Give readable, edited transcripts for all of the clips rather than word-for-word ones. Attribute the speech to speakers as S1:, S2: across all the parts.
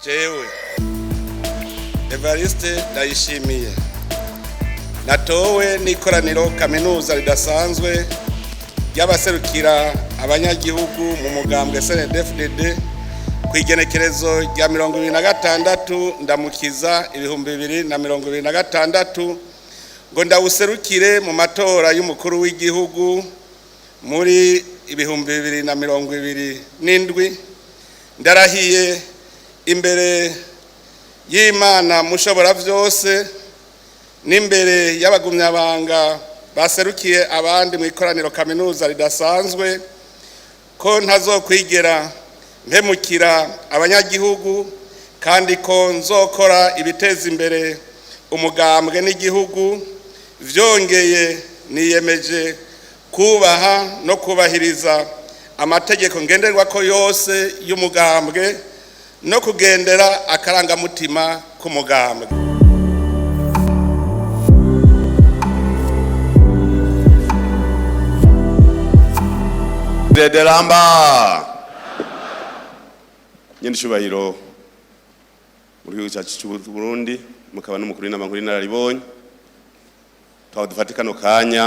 S1: Jewe Evariste Ndayishimiye natowe n'ikoraniro kaminuza ridasanzwe ry'abaserukira abanyagihugu mu mugambwe CNDD-FDD ku igenekerezo rya 26 Ndamukiza 2026 ngo ndawuserukire mu matora y'umukuru w'igihugu muri 2027. Ndarahiye imbere y'Imana mushobora byose n'imbere y'abagumyabanga baserukiye abandi mu ikoraniro kaminuza ridasanzwe ko ntazokwigera mpemukira abanyagihugu, kandi ko nzokora ibiteza imbere umugambwe n'igihugu. Vyongeye, niyemeje kubaha no kubahiriza amategeko ngenderwako yose y'umugambwe no kugendera akarangamutima k'umugambwe.
S2: Dederamba nyene icubahiro mu gihugu cyacu cy'u Burundi, mukaba n'umukuru w'inama nkuru y'inararibonye, twaba dufate kano kanya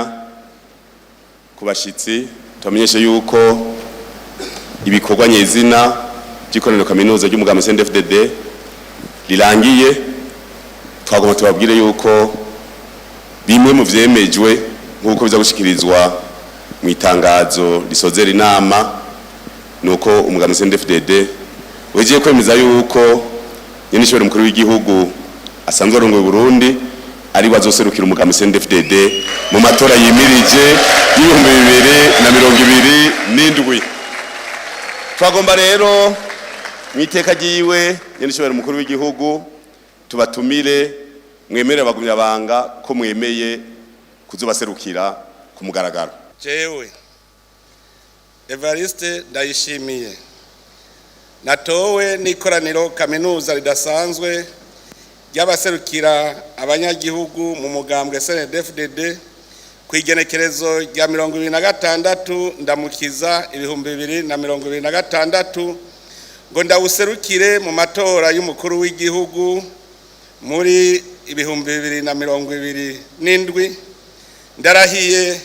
S2: ku bashitsi tubamenyeshe yuko ibikorwa nyezina by'ikoraniro kaminuza ry'umugambi CNDD-FDD rirangiye. Twagomba tubabwire yuko bimwe mu vyemejwe, nk'uko biza gushikirizwa mu itangazo risozera inama, nuko umugambi CNDD-FDD wegiye kwemeza yuko nyene ishobora umukuru w'igihugu asanzwe arongoye Burundi ari wazoserukira umugambi CNDD-FDD mu matora yimirije y'2027. Twagomba rero mu iteka ryiwe nyene ishobora umukuru w'igihugu tubatumire mwemere abagumyabanga ko mwemeye kuzobaserukira ku mugaragaro.
S1: Jewe Evariste Ndayishimiye natowe n'ikoraniro kaminuza ridasanzwe ry'abaserukira abanyagihugu mu mugambwe CNDD-FDD ku igenekerezo rya 26 Ndamukiza 2026 ngo ndawuserukire mu matora y'umukuru w'igihugu muri 2027. Ndarahiye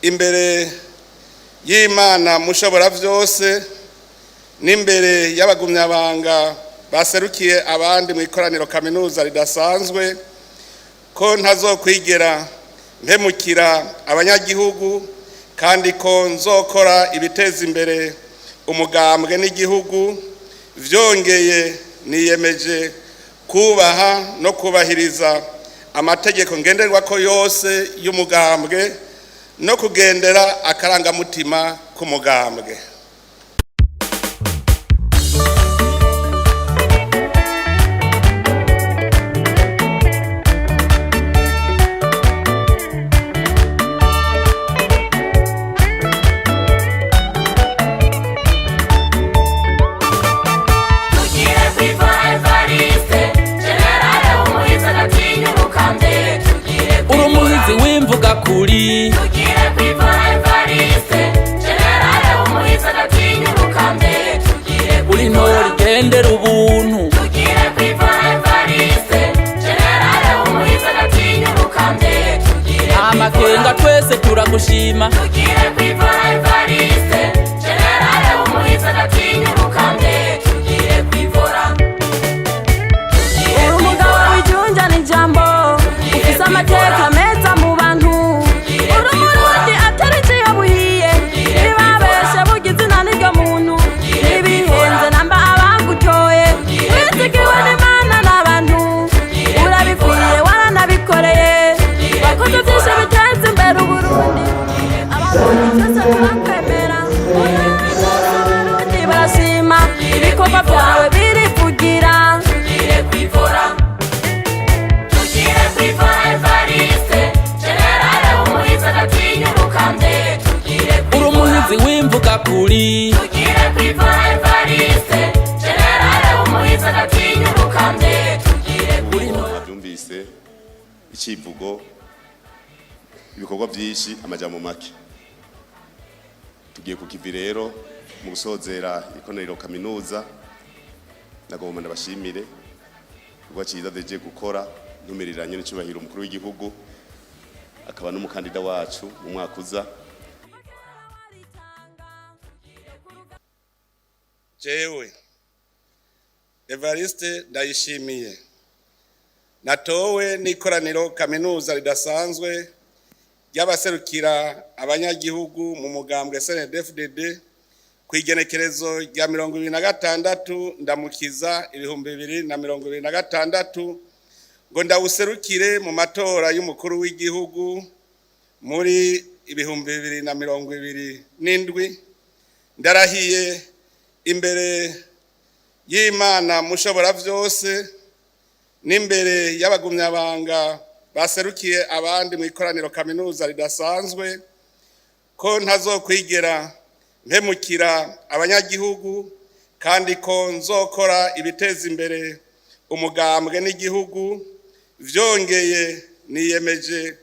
S1: imbere y'Imana mushobora byose n'imbere y'abagumyabanga baserukiye abandi mu ikoraniro kaminuza ridasanzwe ko ntazokwigera mpemukira abanyagihugu, kandi ko nzokora ibiteza imbere umugambwe n'igihugu. Vyongeye, niyemeje kubaha no kubahiriza amategeko ngenderwako yose y'umugambwe no kugendera akarangamutima k'umugambwe.
S3: Tugire kwiva Evariste, generale w'umuhizi agatinya ubukambye. Tugire
S4: Uri umuhizi w'imvuga kuri.
S3: Tugire kwiva Evariste, generale w'umuhizi agatinya ubukambye. Tugire
S4: Uri intore igendera ubuntu.
S3: Tugire kwiva Evariste, generale w'umuhizi agatinya ubukambye. Tugire
S4: Amakenga twese turagushima.
S3: Tugire kwiva Evariste, generale w'umuhizi agatinya ubukambye. Tugire kwivora.
S5: Uri umugabo w'icyunja n'ijambo, ufise amateka meza mu bantu. Uri Umurundi atari iciyo buhiye, ntibabeshe burya izina niryo muntu, ntibihenze namba abagutoye. Wizigiwe n'Imana n'abantu, urabikwiye waranabikoreye, wakoze byinshi biteza imbere Uburundi. Abarundi twese turakwemera, Abarundi barashima ibikorwa byawe birivugira.
S3: Tugire kwivora. Tugire kwivora Evariste, generale w'umuhizi agatinya ubukambye. Tugire
S4: Uri umuhizi w'imvuga kuri.
S3: Tugire kwivora Evariste, generale w'umuhizi agatinya ubukambye. Tugire
S2: Byumvise icivugo: ibikorwa byinshi, amajambo make. Tugiye ku kivi rero mu gusozera ikoraniro kaminuza. Nagomba ndabashimire igikorwa cyiza deje gukora ntumiriranye n'icubahiro umukuru w'igihugu akaba n'umukandida wacu mu mwaka uza.
S1: Jewe Evariste Ndayishimiye natowe n'ikoraniro kaminuza ridasanzwe ry'abaserukira abanyagihugu mu mugambwe CNDD-FDD ku igenekerezo rya 26 Ndamukiza 2026 ngo ndawuserukire mu matora y'umukuru w'igihugu muri 2027, ndarahiye imbere y'Imana mushobora byose n'imbere y'abagumyabanga baserukiye abandi mu ikoraniro kaminuza ridasanzwe ko ntazokwigera mpemukira abanyagihugu, kandi ko nzokora ibiteza imbere umugambwe n'igihugu. Vyongeye, niyemeje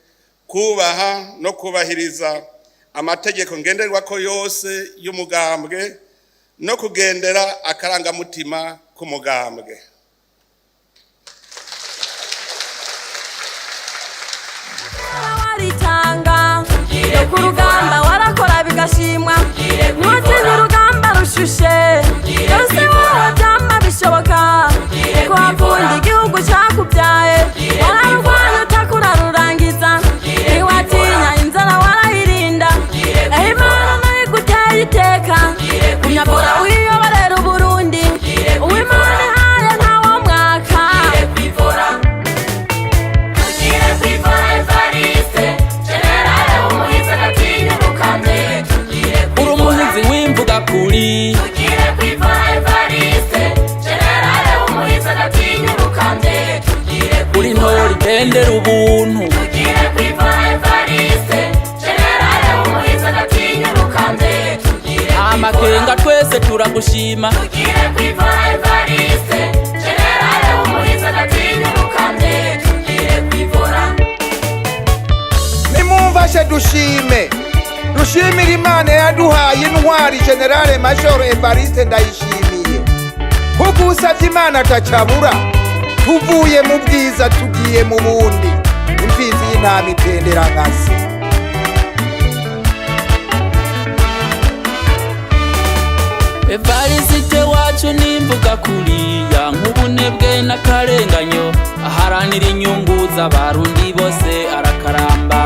S1: kubaha no kubahiriza amategeko ngenderwako yose y'umugambwe no kugendera akarangamutima k'umugambwe.
S5: Waritanga ku rugamba, warakora bigashimwa, ntiwatinya urugamba rushushe. Yose wowe byama bishoboka ko wakunda igihugu cyakubyaye. Wararurwanya utakurarurangiza, ntiwatinya inzara, warayirinda. Aho Imana nayo iguteye iteka, kunyabura uyiyoborera Uburundi. Uwimana ihaye ntawo mwaka.
S3: Kwivura, tugire kwivura. Evariste generale w'umuhizi agatinya ubukambwe, tugire
S4: Uri umuhizi w'imvuga kuri.
S3: Tugire kwivura. Evariste generale w'umuhizi agatinya ubukambwe, tugire
S4: Uri intore igendera ubuntu.
S3: Tugire kwivura. Evariste generale w'umuhizi agatinya ubukambwe, tugire
S4: Amakenga twese turagushima.
S3: Tugire kwivura. Evariste generale w'umuhizi agatinya ubukambwe, tugire kwivura.
S6: Nimumfashe dushime, dushimire Imana yaduhaye intwari Generale Majoro Evariste Ndayishimiye, kuko usabye Imana atacabura. Tuvuye mu bwiza tugiye mu bundi. Imfizi y'intama itendera nkasi.
S4: Evarisite wacu nimvuga kuriya nk'ubunebwe n'akarenganyo, aharanira inyungu z'Abarundi bose, arakaramba.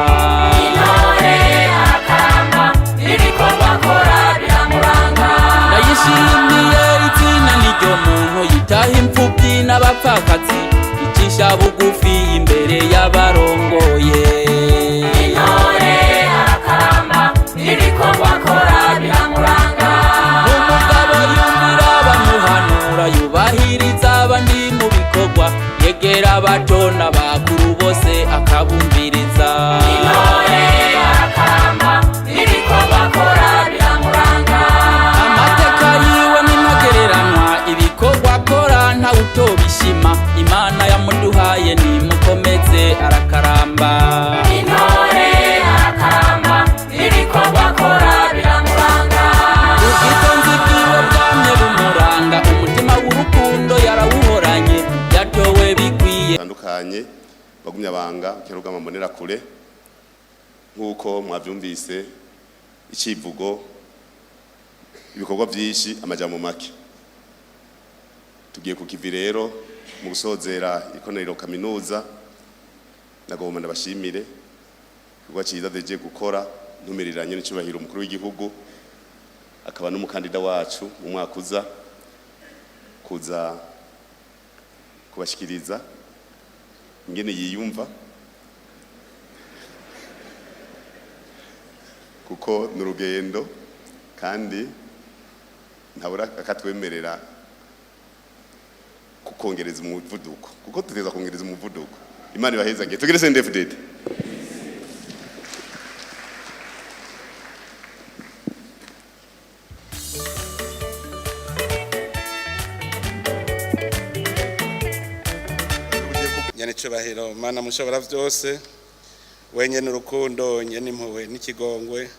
S3: Intore arakaramba, ibikorwa akora biramuranga.
S4: Ndayishimiye izina niryo muntu, yitaha imfubyi n'abapfakazi, icisha bugufi imbere y'abarongoye.
S3: Intore arakaramba, ibikorwa akora biramuranga.
S4: Umugabo yumvira bamuhanura, yubahiriza abandi mu bikorwa, yegera abato n'abakuru bose akabumviriza.
S3: Intore arakaramba, ibikorwa akora biramuranga.
S4: Amateka yiwe n'intagereranwa, ibikorwa akora ntawutobishima. Imana yamuduhaye nimukomeze, arakaramba.
S3: Intore arakaramba, ibikorwa akora biramuranga.
S4: Ubwitonzi bwiwe bwamye bumuranga, umutima w'urukundo yarawuhoranye, yatowe bikwiye.
S2: Batandukanye bagumyabanga kerugama mbonera kure, nk'uko mwavyumvise icivugo, ibikorwa vyinshi, amajambo make. Tugiye ku kivi rero mu gusozera ikoraniro kaminuza. Nagomba ndabashimire igikorwa cyiza deje gukora ntumiriranye n'icubahiro umukuru w'igihugu akaba n'umukandida wacu mu mwaka uza, kuza kubashikiriza ingene yiyumva, kuko ni urugendo kandi ntabura akatwemerera kukongereza umuvuduko, kuko tuteza kongereza umuvuduko. Imana ibahezagiye. Tugire CNDD-FDD.
S1: Nyenicubahiro Mana mushobora byose, wenyene urukundo, nyene impuhwe n'ikigongwe,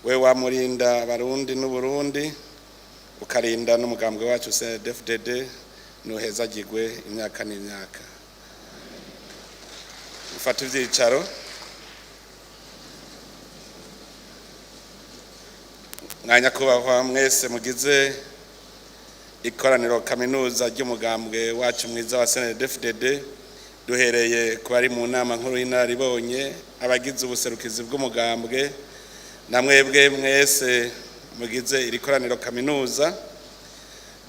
S1: we wamurinda Abarundi n'Uburundi, ukarinda n'umugambwe wacu CNDD-FDD. Nuhezagirwe imyaka n'imyaka. Mufate ivyicaro. Mwanyakubahwa mwese mugize ikoraniro kaminuza ry'umugambwe wacu mwiza wa CNDD-FDD, duhereye ku bari mu nama nkuru y'inararibonye, abagize ubuserukizi bw'umugambwe, na mwebwe mwese mugize iri koraniro kaminuza,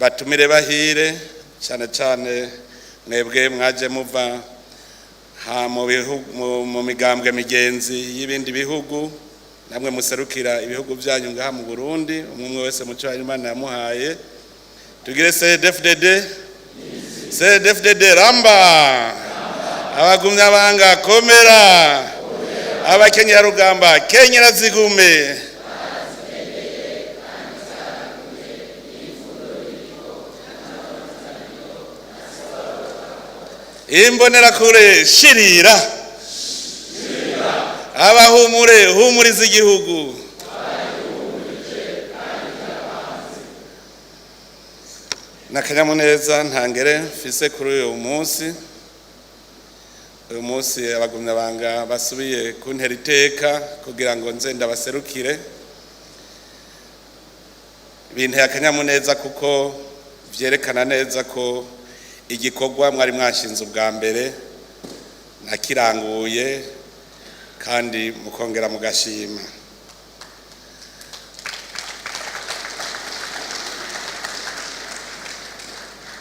S1: batumire bahire, cyane cyane mwebwe mwaje muva ha mu bihugu, mu migambwe migenzi y'ibindi bihugu, namwe muserukira ibihugu byanyu ngaha mu Burundi, umwe umwe wese muco Imana yamuhaye. Tugire CNDD-FDD, CNDD-FDD ramba, abagumya banga komera, abakenyera rugamba kenyera zigume. Imbonerakure shirira, abahumure humuriza igihugu. N'akanyamuneza ntangere mfise kuri uyu munsi. Uyu munsi abagumyabanga basubiye kuntera iteka kugira ngo nze ndabaserukire. Binteye akanyamuneza kuko vyerekana neza ko igikorwa mwari mwashinze ubwa mbere nakiranguye, kandi mukongera mugashima.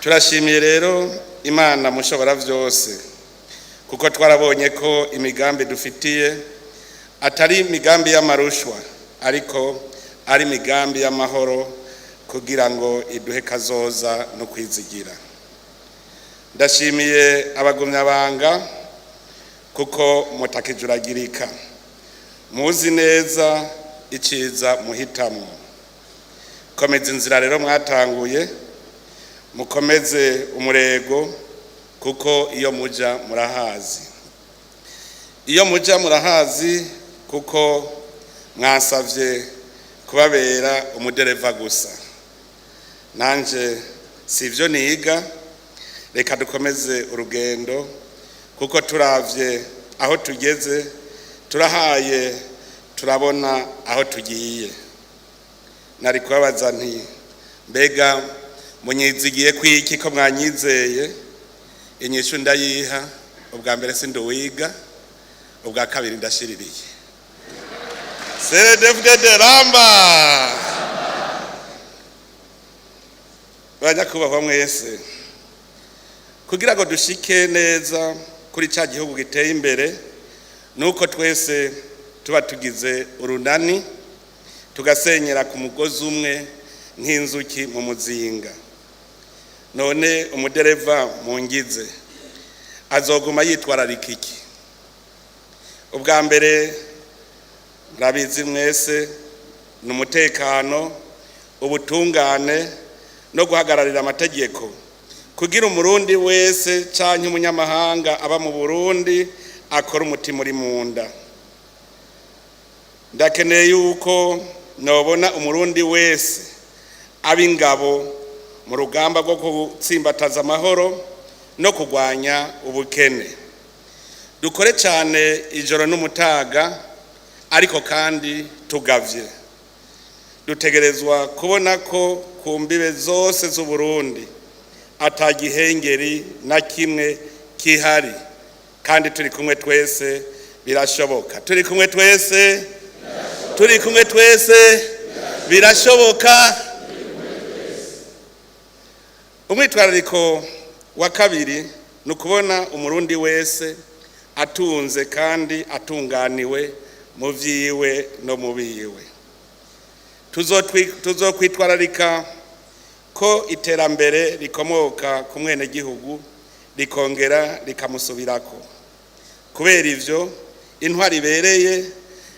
S1: Turashimiye rero Imana mushobora vyose, kuko twarabonye ko imigambi dufitiye atari imigambi y'amarushwa, ariko ari imigambi y'amahoro, kugira ngo iduhe kazoza no kwizigira. Ndashimiye abagumyabanga kuko mutakijuragirika, muzi neza iciza muhitamwo. Komeza inzira rero mwatanguye, mukomeze umurego, kuko iyo muja murahazi, iyo muja murahazi, kuko mwasavye kubabera umudereva gusa. Nanje sivyo niga, reka dukomeze urugendo, kuko turavye aho tugeze, turahaye, turabona aho tugiye. Nari kubabaza nti mbega munyizigiye kwiki ko mwanyizeye? Inyishu ndayiha: ubwa mbere sinduwiga, ubwa kabiri ndashiririye. CNDD-FDD ramba! Banyakubahwa mwese, kugira ngo dushike neza kuri ca gihugu giteye imbere, nuko twese tuba tugize urunani, tugasenyera ku mugozi umwe nk'inzuki mu muzinga. None umudereva mungize azoguma yitwararika iki? Ubwa mbere murabizi mwese, ni umutekano, ubutungane no guhagararira amategeko, kugira umurundi wese canke umunyamahanga aba mu Burundi akora umutima uri mu nda. Ndakeneye yuko nobona umurundi wese aba ingabo mu rugamba rwo gutsimbataza amahoro no kurwanya ubukene. Dukore cyane ijoro n'umutaga, ariko kandi tugavye. Dutegerezwa kubona ko ku mbibe zose z'Uburundi ata gihengeri na kimwe kihari, kandi turi kumwe twese birashoboka. Turi kumwe twese, turi kumwe twese birashoboka. Umwitwarariko wa kabiri ni ukubona umurundi wese atunze kandi atunganiwe mu vyiwe no mu biwe. Tuzokwitwararika ko iterambere rikomoka ku mwenegihugu rikongera rikamusubirako. Kubera ivyo, intwari ibereye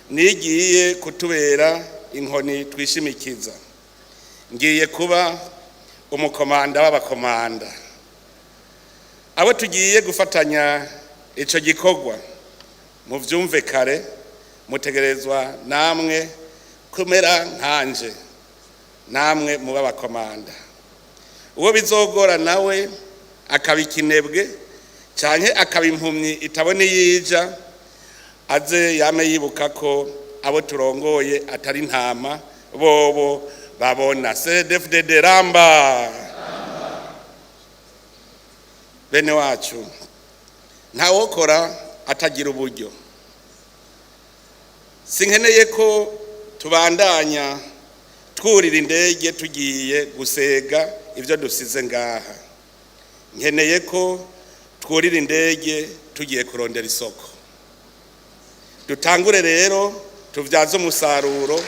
S1: nigiye kutubera inkoni twishimikiza. Ngiye kuba umukomanda w'abakomanda. Abo tugiye gufatanya ico gikorwa, muvyumve kare, mutegerezwa namwe kumera nkanje, namwe muba abakomanda. Uwo bizogora nawe akaba ikinebwe canke akaba impumyi itabona iyija, aze yame yibuka ko abo turongoye atari intama, bobo babona. CNDD-FDD ramba! Bene wacu, ntawokora atagira uburyo. Sinkeneye ko tubandanya twurira indege tugiye gusega ibyo dusize ngaha. Nkeneye ko twurira indege tugiye kurondera isoko. Dutangure rero tubyaze umusaruro,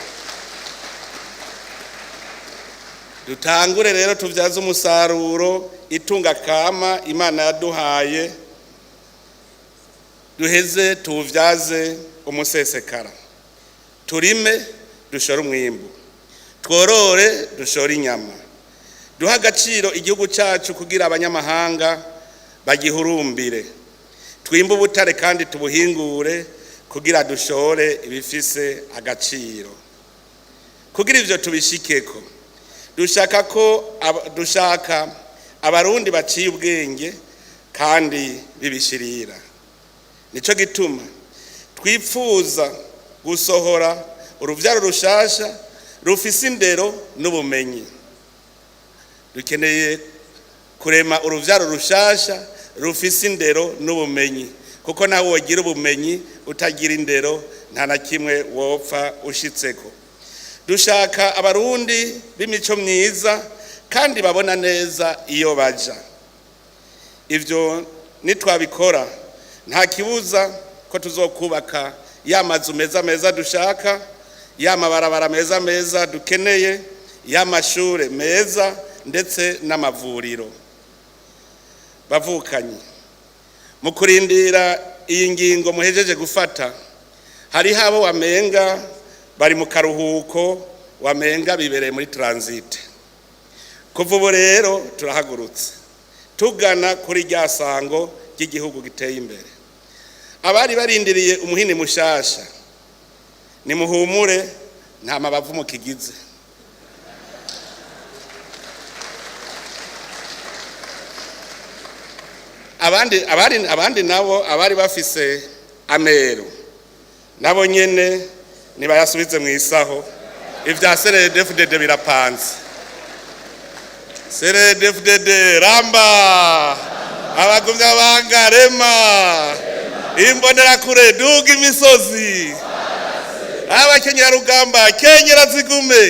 S1: dutangure rero tubyaze umusaruro itunga kama Imana yaduhaye, duheze tuwubyaze umusesekara. Turime dushore umwimbu, tworore dushore inyama, duhe agaciro igihugu cyacu kugira abanyamahanga bagihurumbire, twimbe ubutare kandi tubuhingure kugira dushore ibifise agaciro. Kugira ivyo tubishikeko, dushaka ko dushaka Abarundi baciye ubwenge kandi bibishirira. Nico gituma twipfuza gusohora uruvyaro rushasha rufise indero n'ubumenyi. Dukeneye kurema uruvyaro rushasha rufise indero n'ubumenyi, kuko nawe wogira ubumenyi utagira indero nta na kimwe wopfa ushitseko. Dushaka Abarundi b'imico myiza kandi babona neza iyo baja. Ivyo nitwabikora, nta kibuza ko tuzokubaka ya mazu meza meza dushaka, ya mabarabara meza meza dukeneye, ya mashure meza ndetse n'amavuriro. Bavukanyi, mu kurindira iyi ngingo muhejeje gufata, hariho abo wamenga bari mu karuhuko, wamenga bibereye muri transit. Kuva ubu rero turahagurutse tugana kuri rya sango ry'igihugu giteye imbere. Abari barindiriye umuhini mushasha, nimuhumure, nta mabavu mukigize. Abandi nabo abari bafise amero nabo nyene nibayasubize mu isaho. Ivya CNDD-FDD birapanze. CNDD-FDD ramba! Abagumya banga rema! Imbonerakure duga imisozi! Abakenyerarugamba kenyera zigume!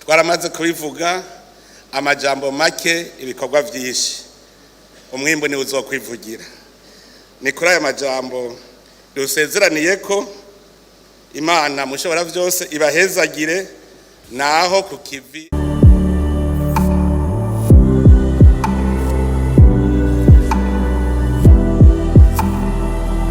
S1: Twaramaze kubivuga, amajambo make ibikorwa vyinshi, umwimbu niwe uzokwivugira. Ni kuri aya majambo dusezeraniye ko Imana mushobora vyose ibahezagire naho ku kivi.